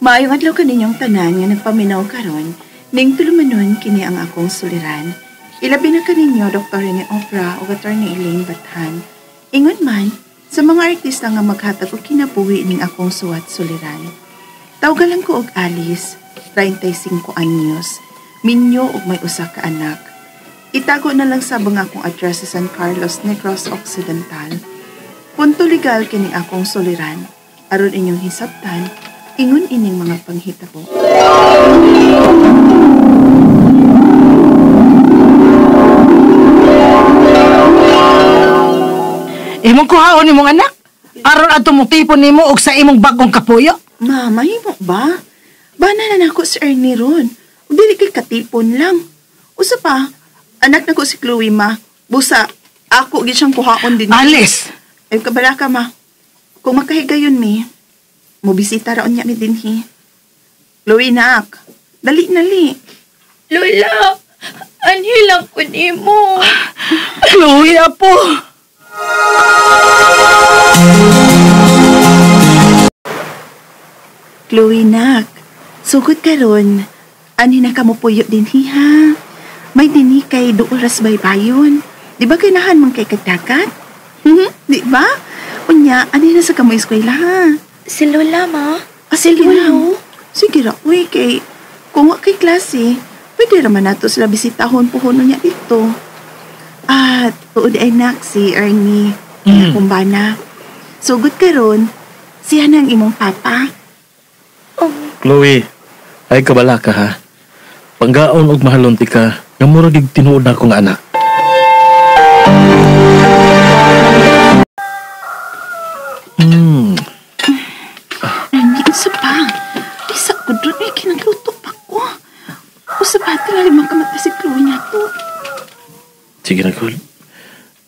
Maayong adlaw kaninyong tanan nga nagpaminaw karon, ning tulumanon kini ang akong suliran. Ilabi na kaninyo Dr. Rene Opra ug Attorney Elaine Bathan. Ingon man sa mga artista nga maghatag og kinabuhi ning akong suwat suliran. Tawgalan ko og Alice, 35 anyos, minyo og may usa ka anak. Itago na lang sa bang akong address sa San Carlos, Negros Occidental. Punto legal kini akong suliran. Aron inyong hisabtan, ingon ining mga panghitabo. Imong kuhaon nimong anak? Aron adto mo tipon nimo og sa imong bag-ong kapuyo? Ma, mahimo ba? Bana na nako si Ernie ron. Ug dili kay katipon lang. Usa pa, anak nako si Chloe, ma. Busa, ako gid siyang kuhaon din. Alice! Ay, kabala ka, ma. Kung makahigayon mi, mobisita raon niya mi dinhi. Chloe, nak. Dali na, li. Lola, anhilang ko nimo. Chloe, apo. Chloe, nak. Sugod karon. Anhi na ka mo puyo dinhi, ha? May dinhi kay duoras baybayon. Di ba ganahan man kay kagdagat? Di ba? Unya, anhi na sa kamo eskwela, ha? Si Lola, ma? Ah, sige na. Sige ra, uy, kay kung wa kay klase, pwede raman nato sila bisitahon puhono niya dito. At tuod ay nak si Ernie. Akong bana. Sugod karon, siya nang imong papa. Chloe, ay kabala ka ha. Panggaon og mahalon ti ka, nga murag og tinuod na akong anak. Ernie, unsa pa? Isa ko doon ay kinagluto pa ko. Usa pa, tingali makamata si Chloe niya to. Sige na, girl.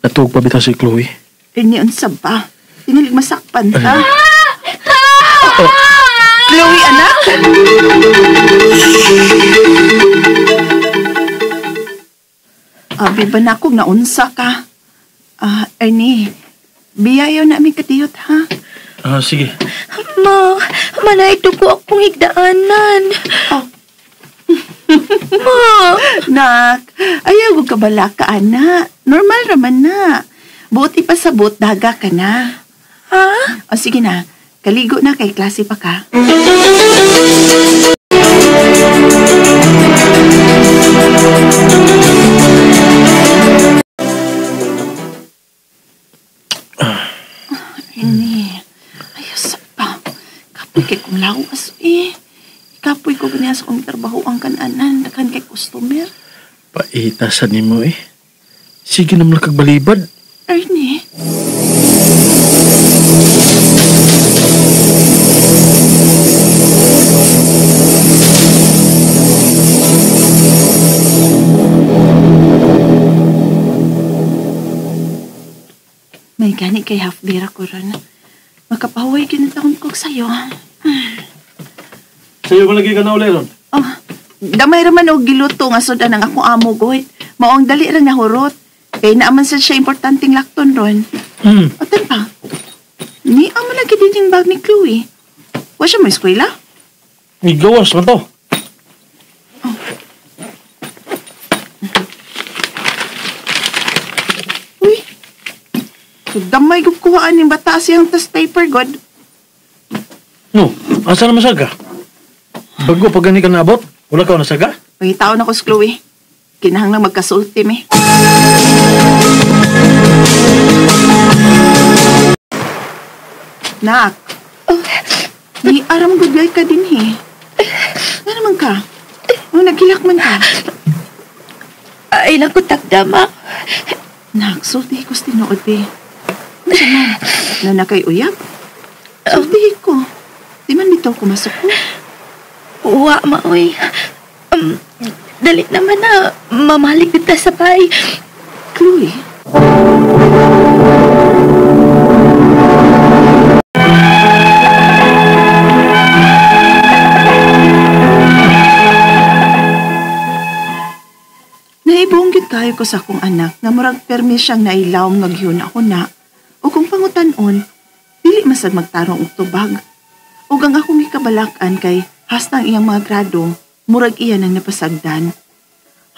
Natuog pa bitaw si Chloe. Ernie, unsa ba? Tingali masakpan ta. Oh. Chloe, anak! Abi ba na akong naunsa ka? Ernie, biyayaw na aming kadiyot, ha? Sige. Ma, manay ko akong higdaanan. Oh. Ma! Nak, ayaw ko kabala ka, anak. Normal raman na. Buot ipasabot, daga ka na. Ha? O sige na, kaligo na kay klase pa ka. Ernie, ayos pa. Kapoy kay kong lawas eh. Kapoy ko ganyan sa kong trabaho ang kananan. Dakan kay customer. Paitasan ni mo eh. Sige naman kagbalibad. Ernie. May gani kay half bira ko ron. Makapahuway ginatahon kog sayo. Sayo ba lagi ka na uli ron? Oh, damay raman og giluto nga sudan ang akong amo goy. Mao ang dali ra nahurot. Kay naaman sad siya importanteng lakton ron. Atan pa. Ni amo lagi din yung bag ni Chloe. Wa siya mo eskwela? Ni gawas man to. Oh. Uy. So, damay kong kuhaan yung bata siyang test paper, God. No, asa naman saga? Bago pag gani ka naabot, wala ka na saga? Pangitaon ako si Chloe. Kinahanglang magkasulti, me. Nak. Oh. Di aram good guy ka din, he. Nga naman ka? Oh, nagkilak man ka. Ay lang ko takda, ma. Nak, sulti ko sa tinuod, be. Ano siya man? Na nakay uyab? Sulti ko. Di man bitaw kumasok ko. Uwa, ma, oy. Dali naman na. Mamalik kita sa bay. Chloe? Naibunggit kayo ko sa akong anak nga murag permi siyang nailawom nga gihuna-huna o kung pangutan-on, dili masad magtarong og tubag. Ug ang akong gikabalak-an kay hasta ang iyang mga grado, murag iya nang napasagdan.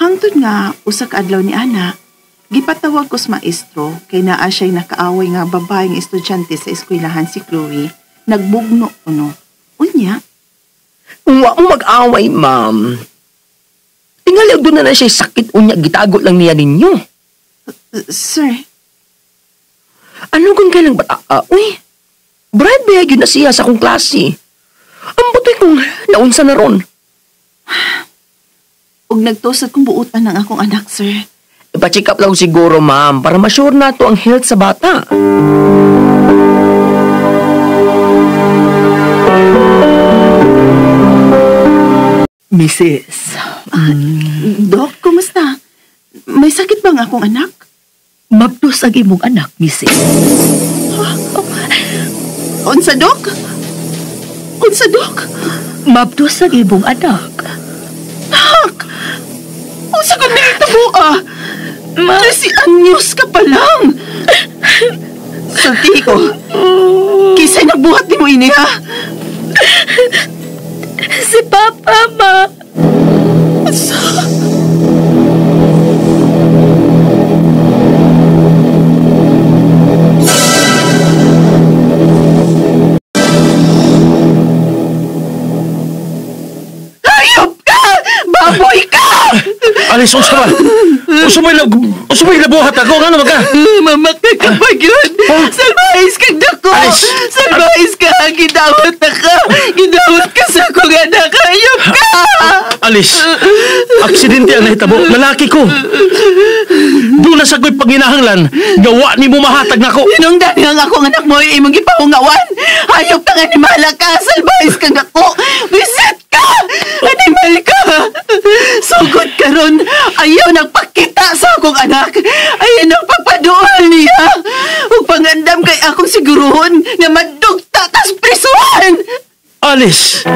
Hangtod nga usa ka adlaw ni ana, gipatawag ko sa maestro kay naa siya'y nakaaway nga babaeng estudyante sa eskwelahan si Chloe, nagbugno kuno. Unya, Wa mo mag-away, ma'am. Tingali og doon na siya sakit unya gitago lang niya ninyo. Sir, Ano kung kailang bata? Uy, bright ba yun na siya sa akong klase? Ang butoy kong naunsa na ron. Ug nagtusad kong buutan ng akong anak, sir. Ipa-check up lang siguro, ma'am, para ma-sure na to ang health sa bata. Mrs. Doc, kumusta? May sakit ba ang akong anak? Mabdos ang imong anak, Mrs. Unsa, Doc? Unsa, Doc? Mabdos ang imong anak. Nak! Unsa ka nahitabo, ah? 13 anyos ka pa lang! Sulti ko. Kisa'y nagbuhat ni mo ini, ha? Si Papa, ma. Unsa? Hayop ka! Baboy ka! Alice, unsa man? Unsa may nabuhat ako? Ngano man ka? Mamatay ka pa yun! Salbahis kang dako! Alice! Salbahis ka! Gidawat na ka! Gidawat ka sa akong anak! Hayop ka! Alice, aksidente ang nahitabo. Lalaki ko. Doon na sa ko'y panginahanglan, gawa ni mo mahatag nako. Hinungdan nga ang akong anak mo ay imong gipahungawan! Hayop kang animala ka! Salbahis kang dako! Bisit ka! Animal ka! Sugod karon, ayaw nagpakita sa akong anak! Ayaw nagpapaduol niya! Ug pangandam kay akong siguruhon nga madugta tas prisuhan! Alice!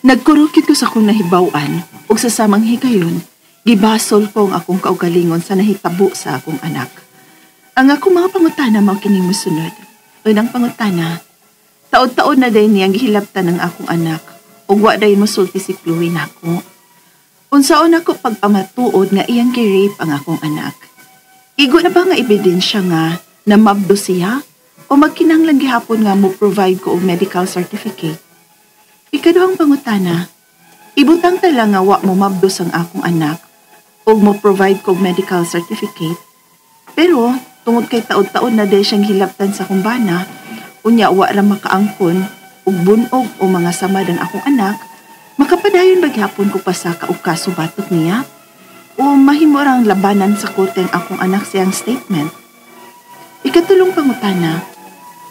Nagkurukit ko sa akong nahibaw-an ug sa samang higayon, gibasol ko ang akong kaugalingon sa nahitabo sa akong anak. Ang akong mga pangutana mao kining mosunod. Unang pangutana, taod-taod na day niyang gihilabtan ang akong anak ug wa day mosulti si Chloe nako. Unsaon ako pagpamatuod nga iyang gi-rape ang akong anak? Igo na ba nga ebidensya nga namabdo siya o magkinahanglan gihapon nga mo provide ko og medical certificate? Ikaduhang pangutana, ibutang tala nga wa mo mabdos ang akong anak ug mo provide ko og medical certificate. Pero tungod kay taod-taod na day siyang hilabtan sa akong bana, unya wa ra makaangkon ug bunog o mga samad ang akong anak, makapadayon ba gihapon ko pasaka og kaso batok niya? O mahimo rang labanan sa korte ang akong anak siyang statement? Ikatulong pangutana,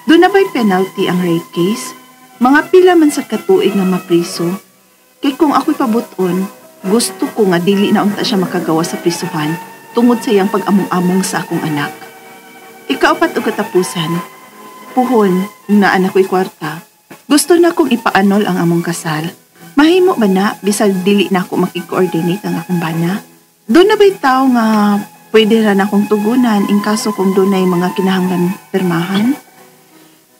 doon na ba'y penalty ang rape case? Mga pila man sa katuig nga mapriso. Kay kung ako'y pabuton, gusto ko nga dili na unta siya makagawa sa prisuhan tungod sa iyang pag-among-among sa akong anak. Ikaapat og katapusan, puhon, kung naan ako'y kwarta, gusto na kong ipaanol ang among kasal. Mahimo ba na, bisag dili na ako makikoordinate ang akong bana? Doon na ba'y tao nga pwede ra na akong tugunan in kaso kung doon ay mga kinahanglan pirmahan?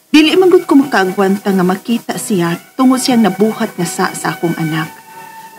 Dili man gud ko makaagwanta nga makita siya tungod siyang nabuhat nga sa akong anak.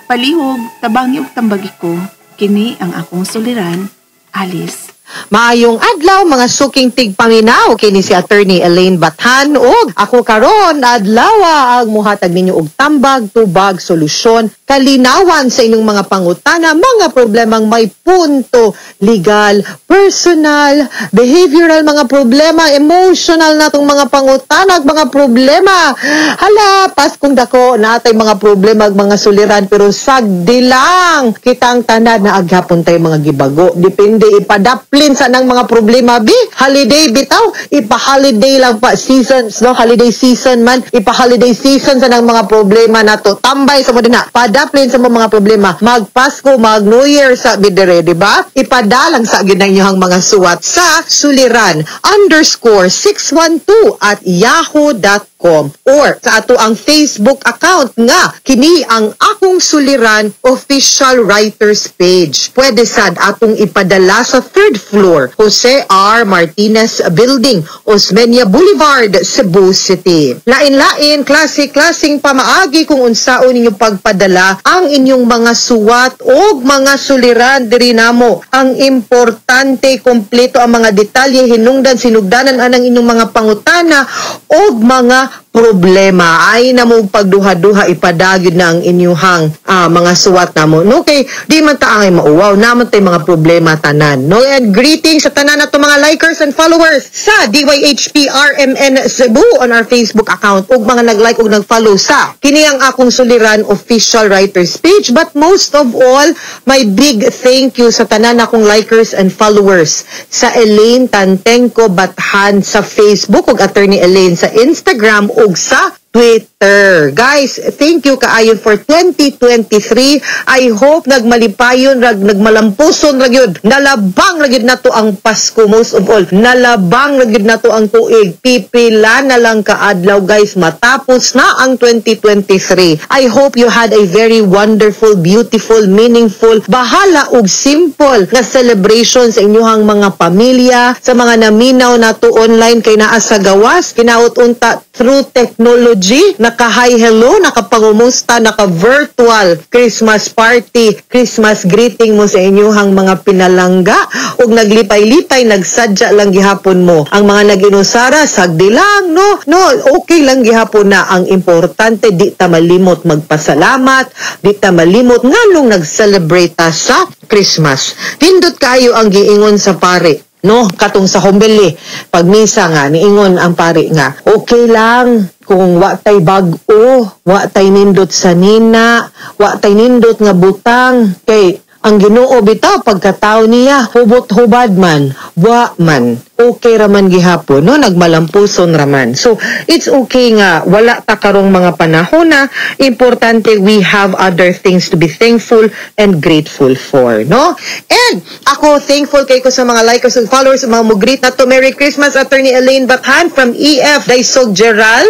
Palihog, tabangi og tambagi ko, kini ang akong suliran, Alice. Maayong adlaw mga suking tigpaminaw kini si Attorney Elaine Bathan ug ako karon adlaw ang muhatag ninyo og tambag, tubag, solusyon, kalinawan sa inyong mga pangutana, mga problemang may punto, legal, personal, behavioral, mga problema, emotional natong mga pangutana ug mga problema. Hala, Paskong dako natay mga problema ug mga suliran pero sagdi lang kitang tanan na aghapon tay mga gibago. Depende ipadap sa nang mga problema bi holiday bitaw ipa-holiday lang pa seasons no, holiday season man, ipa-holiday season sa nang mga problema nato. Tambay sa mo dinha, Daplin sa mga problema. Magpasko, mag New Year sa bidere, di ba? Ipadalang sa gyud na inyong mga suwat sa suliran_612@yahoo.com or sa ato ang Facebook account nga kini ang Akong Suliran Official Writers page. Pwede sad atong ipadala sa third floor, Jose R. Martinez Building, Osmeña Boulevard, Cebu City. Lain-lain, klase-klaseng pamaagi kung unsaon ninyo pagpadala ang inyong mga suwat o mga suliran diri namo. Ang importante, kompleto ang mga detalye, hinungdan, sinugdanan anang inyong mga pangutana o mga problema. Ay na mo pagduha-duha, ipadagid na ang inyuhang mga suwat namo. No, kay di man ta angay mauwaw, naman tay mga problema tanan. No, and greetings sa tanan nato mga likers and followers sa DYHP RMN Cebu on our Facebook account ug mga nag-like ug nag-follow sa kini ang Akong Suliran Official Writers page. But most of all, my big thank you sa tanan akong likers and followers sa Elaine Tantengco Bathan sa Facebook ug Attorney Elaine sa Instagram ug sa Twitter. Guys, thank you kaayo for 2023. I hope nagmalipayon rag nagmalampuson ra gyud. Nalabang ra gyud nato ang Pasko, most of all. Nalabang ra gyud nato ang tuig. Pipila na lang kaadlaw, guys, matapos na ang 2023. I hope you had a very wonderful, beautiful, meaningful, bahala og simple nga celebration sa inyong mga pamilya, sa mga naminaw nato online kay naa sa gawas, kinaot unta through technology, naka-hi hello, nakapangumusta, naka-virtual Christmas party, Christmas greeting mo sa inyong mga pinalangga, ug naglipay-lipay, nagsadya lang gihapon mo. Ang mga nag-inusara, sagdi lang, no? No, okay lang gihapon na. Ang importante, di ta malimot magpasalamat, di ta malimot nganong nag-celebrate ta sa Christmas. Pindot kayo ang giingon sa pare. No, katong sa homily, pagmisa nga, niingon ang pare nga, okay lang kung wa tay bag-o, wa tay nindot sa nina, wa tay nindot nga butang, kay ang Ginoo bitaw pagkatao niya, hubot-hubad man, wa man, okay raman gihapon, no, nagmalampuson raman. So, it's okay nga wala ta karong mga panahon na, importante we have other things to be thankful and grateful for, no? And ako, thankful kay ko sa mga likers and followers, mga mo-greet na to. Merry Christmas, Attorney Elaine Bathan from EF Daisog Geral.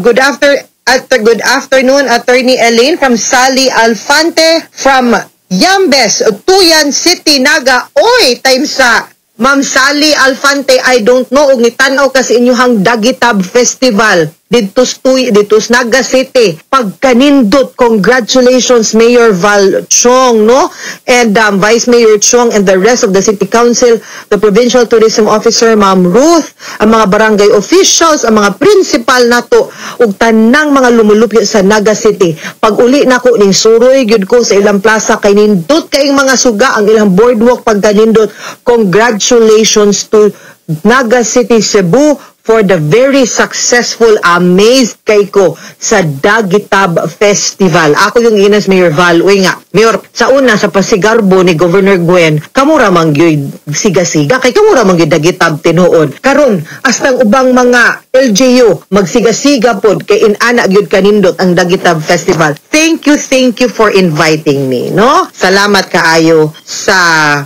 Good afternoon, Attorney Elaine, from Sally Alfante from Yambes, Tuyan City, Naga. Oy, time sa Ma'am Sally Alfante, I don't know og nitan-aw ka sa inyong Dagitab Festival didto tuy didto sa Naga City. Pagkanindot, congratulations, Mayor Val Chong, no? And Vice Mayor Chong and the rest of the City Council, the Provincial Tourism Officer, Ma'am Ruth, ang mga barangay officials, ang mga principal nato ug tanang mga lumulupyo sa Naga City. Pag uli nako ning suroy gyud ko sa ilang plaza kay nindot kaayong mga suga ang ilang boardwalk pagkanindot. Congratulations to Naga City, Cebu for the very successful, amazed kay ko sa Dagitab Festival. Ako yung inas Mayor Val. Uy nga, Mayor, sa una sa pasigarbo ni Governor Gwen, kamura man gyud siga-siga, kay kamura man gyud Dagitab tinuod. Karon, hastang ubang mga LGU magsiga-siga pod kay inana gyud kanindot ang Dagitab Festival. Thank you for inviting me, no? Salamat kaayo sa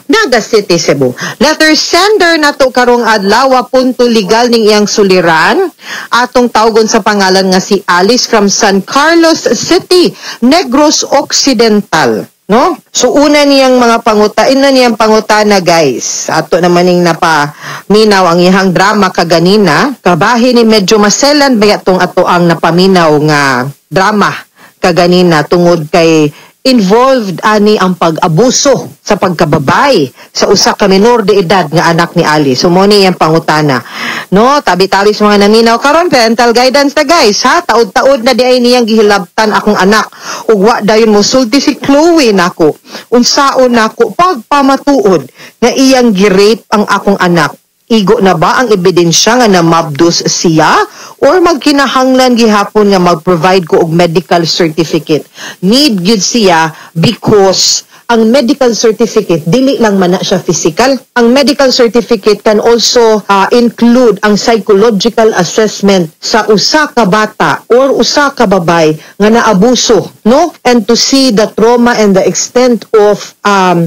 Naga City, Cebu. Letter sender nato karong adlaw, punto legal ning iyang suliran. Atong tawgon sa pangalan nga si Alice from San Carlos City, Negros Occidental. No? So una niyang mga panguta, ina niyang pangutana, guys. Ato naman ning napaminaw ang iyang drama kaganina. Kabahin ni medyo maselan ba tong ato ang napaminaw nga drama kaganina tungod kay involved ani ang pag-abuso sa pagkababay sa usa ka minor de edad nga anak ni Ali. So mo ni iyang pangutana. No, tabi-tabi sa mga naminaw karon, parental guidance na, guys, ha. Taod-taod na di ay niyang gihilabtan akong anak. Ug wa dayon mosulti si Chloe nako. Unsaon nako pagpamatuod nga iyang gi-rape ang akong anak? Igo na ba ang ebidensya nga namabdos siya or magkinahanglan gihapon nga mag-provide ko og medical certificate? Need gyud siya because Ang medical certificate, dili lang man na siya physical. Ang medical certificate can also include ang psychological assessment sa usa ka bata or usa ka babay nga naabuso, no? And to see the trauma and the extent of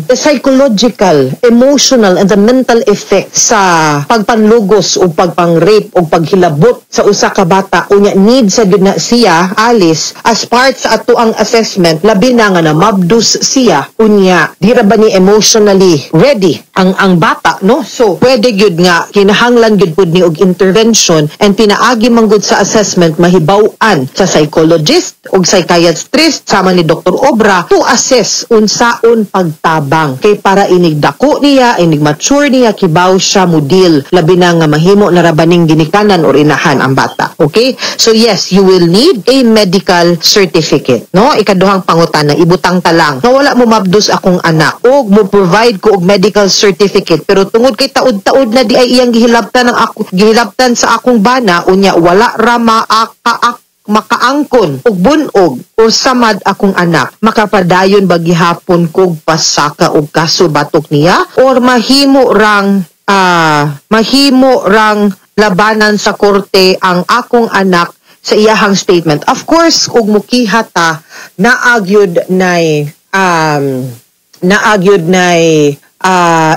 the psychological, emotional, and the mental effect sa pagpanlugos o pagpang-rape o paghilabot sa usa ka bata. Unya need sa gyud na siya, Alice, as part sa ato ang assessment, labi na nga namabdus siya, unya di ra ba ni emotionally ready ang bata, no? So pwede gyud nga kinahanglan gyud pud ni og intervention, and pinaagi man gud sa assessment mahibaw-an sa psychologist og psychiatrist sama ni Dr. Obra to assess unsaon pagtabang kay para inig dako niya, inig mature niya, kibaw siya mo deal, labi na nga mahimo na ra baning ginikanan or inahan ang bata. Okay, so yes, you will need a medical certificate, no? Ikaduhang pangutana, ibutang ta lang nga wala mo mabdus akong anak og mo provide ko og medical certificate, pero tungod kay taud-taud na di ay iyang gihilabtan ang ako, gihilabtan sa akong bana, unya wala ra maaka makaangkon og bunog o samad akong anak, makapadayon ba gihapon kog pasaka og kaso batok niya or mahimo rang labanan sa korte ang akong anak sa iyahang statement? Of course, ug mukiha ta, naagyud nay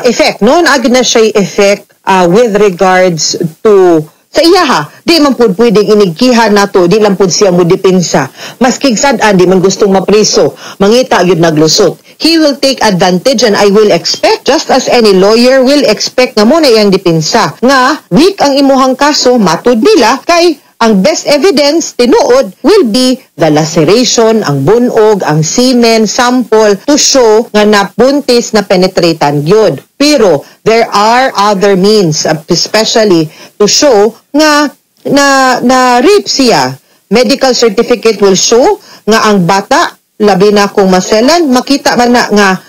effect, no? Naagyud na siya effect with regards to sa iyaha. Di man pud pwedeng inigkiha nato, di lang pud siya mo depensa. Maski sad-an di man gustong mapriso, mangita gyud naglusot. He will take advantage, and I will expect, just as any lawyer will expect, nga mo na iyang depensa nga weak ang imuhang kaso, matud nila, kay ang best evidence tinuod will be the laceration, ang bunog, ang semen sample to show nga nabuntis, na penetratan gyud. Pero there are other means, especially to show nga na na rape siya. Medical certificate will show nga ang bata, labi na kung maselan, makita man na nga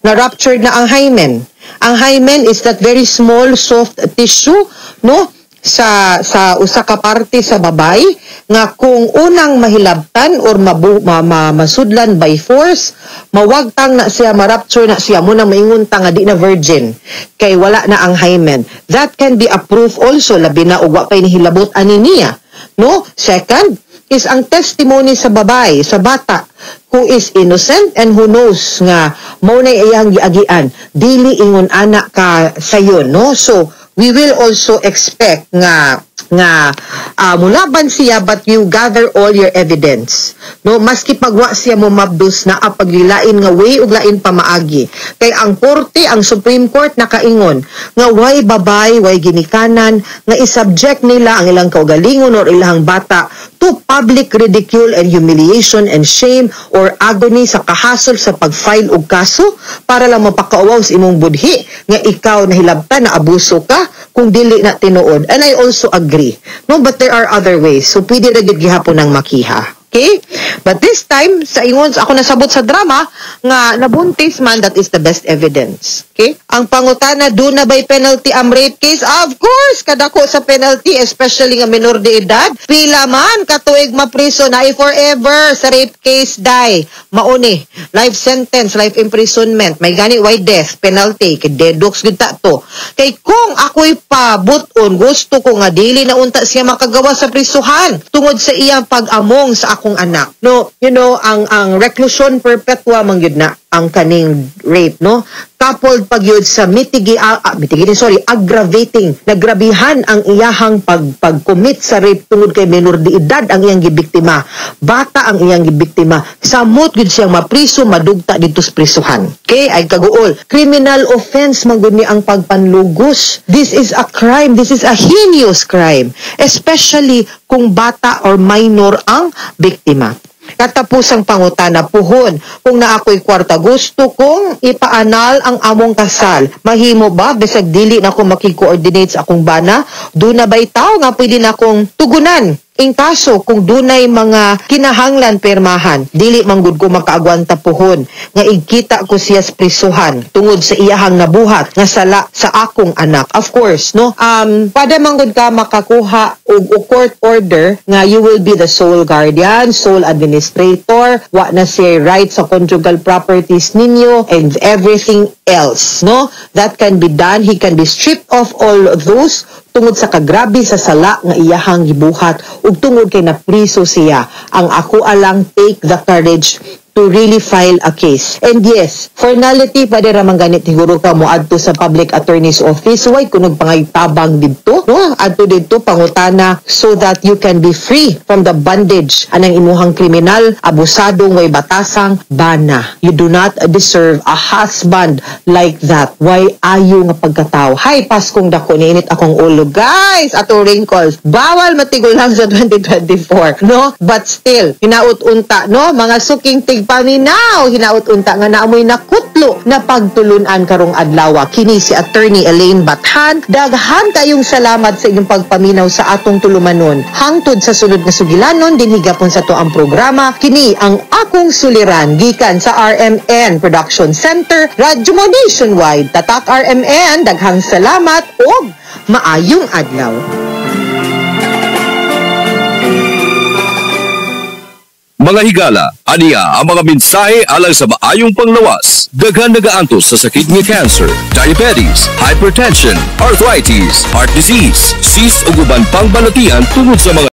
na ruptured na ang hymen. Ang hymen is that very small soft tissue, no? Sa usa ka parte sa babay nga kung unang mahilabtan or masudlan by force, mawagtang na siya, ma-rupture na siya, muna maingon ta nga di na virgin kay wala na ang hymen. That can be a proof also, labi na og wa pay nihilabot ani niya, no? Second is ang testimony sa babay, sa bata who is innocent and who knows nga mao na iyang giagian, dili ingon ana ka sayon, no? So we will also expect nga mulaban siya, but you gather all your evidence, no? Maski pagwa siya mo mabdus, na paglilain nga way ug lain pamaagi, kay ang korte, ang Supreme Court, nakaingon nga way babay, way ginikanan nga isubject nila ang ilang kaugalingon or ilang bata to public ridicule and humiliation and shame or agony sa kahasol sa pag-file og kaso para lang mapakauwaw sa imong budhi nga ikaw nahilabtan, na abuso ka, kung dili na tinuod. And I also agree, no? But there are other ways, so pwede ra gyud gihapon ang makiha. Okay? But this time, sa ingon ako nasabot sa drama nga nabuntis man, that is the best evidence. Okay? Ang pangutana, duna bay penalty ang rape case? Of course, kadako sa penalty, especially nga minor de edad. Pila man katuig mapriso na forever sa rape case, die. Mauni, life sentence, life imprisonment, may gani way death penalty, kay deducts gud ta to. Kay kung ako'y pabuton, gusto ko nga dili na unta siya makagawa sa prisuhan tungod sa iyang pag-among sa akong anak. No, ang reclusion perpetua man gyud na ang kaning rape, no? Coupled pag yun sa mitigate, sorry, aggravating, nagrabihan ang iyahang pag-commit sa rape tungod kay menor de edad ang iyang gibiktima, bata ang iyang gibiktima, samot gyud siyang mapriso, madugta dito sa prisuhan. Okay, ay kaguol. Criminal offense man gud ni ang pagpanlugos. This is a crime, this is a heinous crime, especially kung bata or minor ang biktima. Katapusang pangutana, puhon, kung naa ko'y kwarta, gusto kong ipa-annul ang among kasal. Mahimo ba bisag dili na ko makig-coordinate sa akong bana? Duna bay tawo nga pwede na akong tugunan? In kaso kung dunay mga kinahanglan permahan, dili man gud ko makaagwanta puhon nga igkita ko siya sa prisuhan tungod sa iyahang nabuhat nga sala sa akong anak. Of course, no? Pwede man gud ka makakuha og court order nga you will be the sole guardian, sole administrator, wa na siya right sa conjugal properties ninyo and everything else, no? That can be done. He can be stripped of all those tungod sa kagrabe sa sala nga iyahang gibuhat ug tungod kay napriso siya. Ang ako alang, take the courage to really file a case. And yes, for nullity, pwede ra man ganit siguro ka mo adto sa public attorney's office. Way kunog pangay tabang didto, no? Adto didto, pangutana so that you can be free from the bondage anang imuhang kriminal, abusadong, way batasang bana. You do not deserve a husband like that. Way ayo nga pagkatao. Hay, Paskong dako, niinit akong ulo, guys. Ato wrinkles. Bawal matigulang sa 2024, no? But still, hinaut unta, no? Mga suking tigpaminaw, hinaut unta nga naamoy nakutlo na pagtulunan karong adlaw. Kini si Attorney Elaine Bathan. Daghan kayong salamat sa inyong pagpaminaw sa atong tulumanon. Hangtod sa sunod nga sugilanon, dinhi gapon sa atoang programa. Kini ang akong suliran gikan sa RMN Production Center, Radyo Mo Nationwide. Tatak RMN, daghang salamat ug maayong adlaw. Mga higala, aniya ang mga mensahe alang sa maayong panglawas. Daghan nagaantos sa sakit nga cancer, diabetes, hypertension, arthritis, heart disease, cyst ug uban pang balatian tungod sa mga